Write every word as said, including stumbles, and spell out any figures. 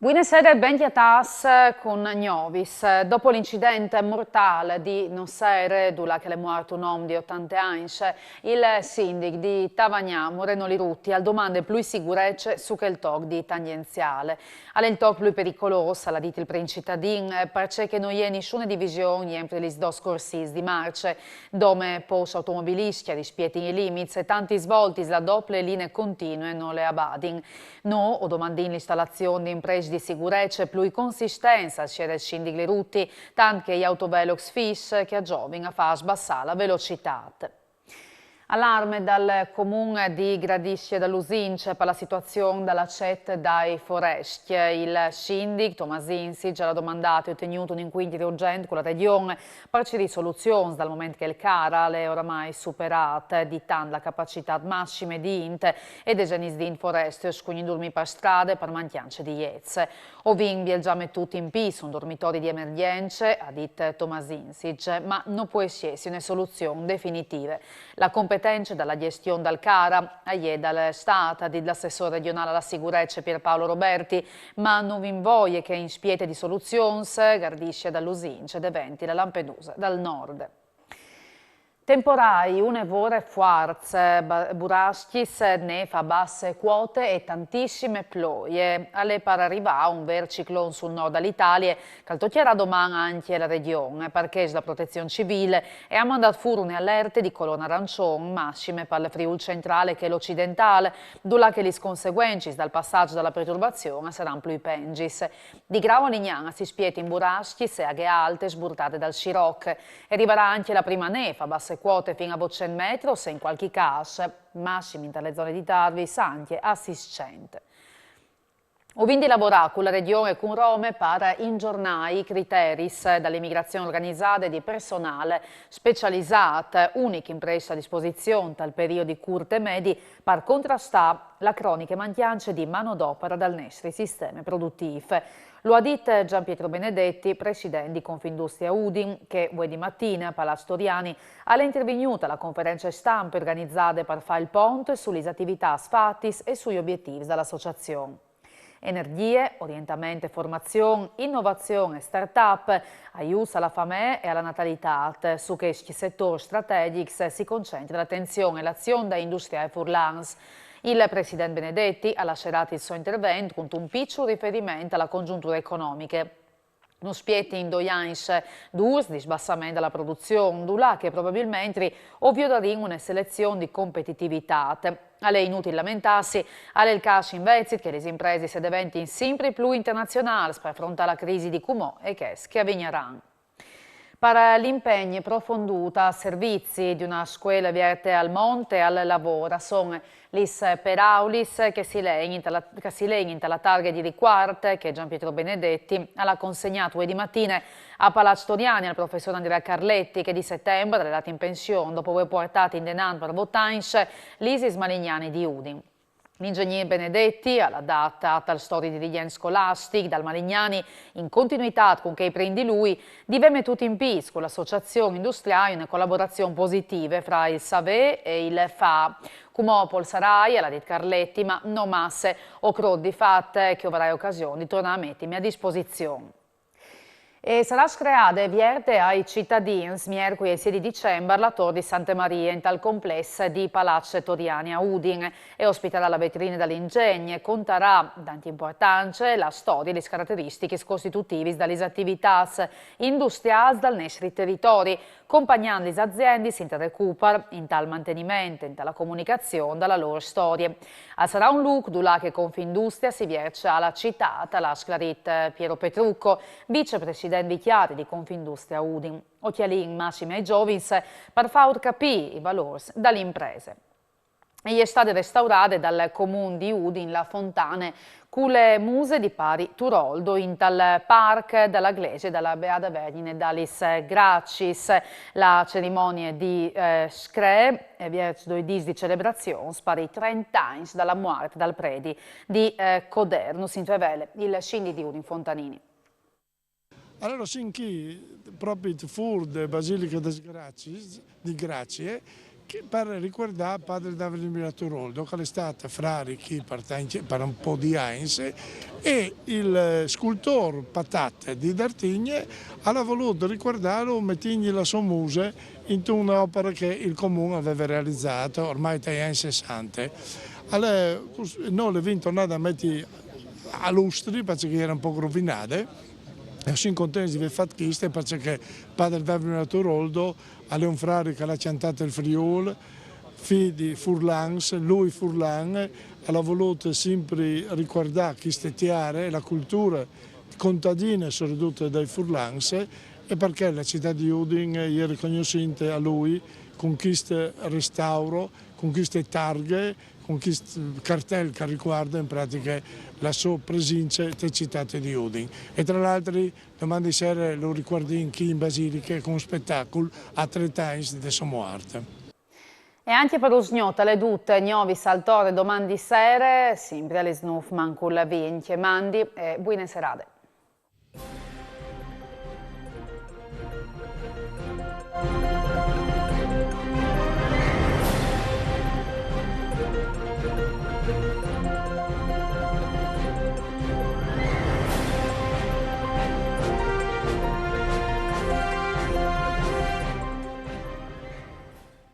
Buine sere e ben cjatâts cun Gnovis. Dopo l'incident mortâl di nossere, dulà che al è muart un om di otante agns, il sindic di Tavagnà, Moreno Lirutti, al domande plui sigurece su chel toc di tangenziâl. Al è il toc plui pericolôs, al à dit il prin citadin, parcè che no je nissune division jentre lis dôs corsîs di marce, dome pôcs automobiliscj a rispietin i limits e tantis voltis la dople linie continue no le abadin. Nô o domandìn l'instalazion di imprescj di sigurece plui consistents, al siede il sindic Lirutti, tant che i autovelox fis che a zovin a fâ sbassâ la velocitât. Alarme dal Comun di Gradisce dal Lusince par la situazion dal acet dai forescj. Il sindic Tomasin Sigial al à domandât e otignût un incuintri urgent cu la Regjon par cirî soluzions, dal moment che il cjâr al è oramai superât, di tant la capacitât massime di int e desenis di int forestris a scugnin durmî par strade par mancjance di jez. O vin bielzà metût in pîts un dormitori di emergjence, al à dit Tomasin Sigial, ma no pues jessi une soluzion definitive. La competence da la gjestion dal cjâr e je dal Stât, al à dit l'assessôr regjonâl a la sigurece Pierpaolo Roberti, ma no vin voie che in spiete di soluzions Gradisce dal Lusince e deventi la Lampedusa dal Nord. Temporâi une vore fuarts, ba-, burascjis, nêf a basse cuote e tantissime ploie. Al è par rivâ un vêr ciclon sul nord da la Italie, che al tocjarà doman ancje la Regjon, parcè che la Protezion Civîl e à mandât fûr une alerte di colon arançon massime pal Friûl centrâl e chel ocidentâl, dulà che lis conseguencis dal passaç da la perturbazion a saran plui pengis. Di grau a Lignan si spietin burascjis e aghe alte sburtade dal Siroc. E rivarà ancje la prime nêf a basse cuote fin a votcent metris e in cualchi câs massim inta la zone di Tarvis ancje a sîscent. O vin di lavorâ cu la Regjon e cun Rome par inzornâ i criteris da la migrazion organizade di personâl specializât, unic imprescj a disposizion tal periodi curt e medi, par contrastâ la croniche mancjance di manodopare dal nestri sisteme produtîf. Lu à dit Gian Pietro Benedetti, president di Confindustria Udin, che vuê di matine a Palaç Toriani al è intervignût a la conference stampe organizade par fâ il pont su lis ativitâts fatis e sui obietîfs da la associazion. Energjie, orientament e formazion, inovazion e start-up, aiûts a la famee e a la natalitât, su chescj setôrs strategjics si concentre la atenzion e la azion da Industriae Furlans. Il president Benedetti al à sierât il so intervent cuntun piçul riferiment a la conzunture economiche. Nus spietin doi agns dûrs di sbassament da la produzion, dulà che probabilmentri o viodarìn une selezion di competitivitât. Al è inutil lamentâsi, al è il câs invezit che lis impresis a deventin simpri plui internazionâls par afrontâ la crisi di cumò e chês che a vignaran. Par l'impegn profondût a servizi di une scuele vierte al mont e al lavôr, a son lis peraulis che si lein inta la, che si lein inta la targhe di ricuart che Gian Pietro Benedetti al à consegnât vuê di matine a Palaç Toriani al professôr Andrea Carletti, che di Setembar al è lât in pension dopo vuê puartât indenant par vot agns l'ISIS Malignani di Udin. L'inzegnîr Benedetti al à dât atal stori dirigjent scolastic dal Malignani, in continuitât cun chei prin di lui, di vê metût in pîts cu la associazion industriâl une colaborazion positive fra il savê e il fâ. Cumò o polsarai, al à dit Carletti, ma no masse, o crôt di fat che o varai ocasion di tornâ a metimi a disposizion. E sarà screade e vierte ai citadins miercui e siet di Dicembar la Tor di Sante Marie intal complès di Palaç Toriani a Udin. E ospitarà la vetrine dal inzegn e contarà, dant impuartance, la storie e lis carateristichis costitutivis da lis ativitâts industriâls dal nestri teritori, compagnant lis aziendis intal recupar, intal manteniment e inta la comunicazion da la lôr storie. Al sarà un lûc dulà che Confindustria si vierç a la citât, al à sclarît Piero Petrucco, vicepresident viziari di Confindustria Udin. O cjalìn massime ai zovins par fâur capî i valôrs da la imprese. E je stade restaurade dal Comun di Udin la fontane cu la muse di pari Turoldo intal parc da la glesie da la Beade Vergjine da lis Graciis. La cerimonie di, eh, scree e vierç doi dîs di celebrazions par i trente agns da la muart dal predi di, eh, Codernus, intrevele il sindic di Udin Fontanini. Alore o sin chi propit fûr de Basiliche des Graciis, di Gracie, Par ricuardâ padre Davide Miraturoldo, che al è stât frari chi par tancj, par un pôc di agns, e il scultôr Patat di Dartigne al à volût ricuardâlu metint la sô muse intune opare che il comun al veve realizât ormai tai agns sessante. Alore, nô le vin tornade a meti a lustri, parcè che e jere un pôc ruvinade, e o sin contents di vê fat cheste, parcè che padre Davide Miraturoldo al è un frari che al à cjantât il Friûl, fi di furlans, lui furlan, al à volût simpri ricuardâ cheste tiere e la culture contadine, soredut dai furlans, e parcè la citât di Udin e je ricognossinte a lui cun chest restauro, cun cheste targhe, cun chest cartel che al ricuarde in pratiche la sô presince te citât di Udin. E tra l'altri, doman di sere lu ricuardìn chi in Basiliche cun un spetacul a trente agns de sô muarte. E ancje par usgnot al è dut. Gnovis al tore doman di sere, simpri a lis nûf mancul vincj. Mandi e buine serade.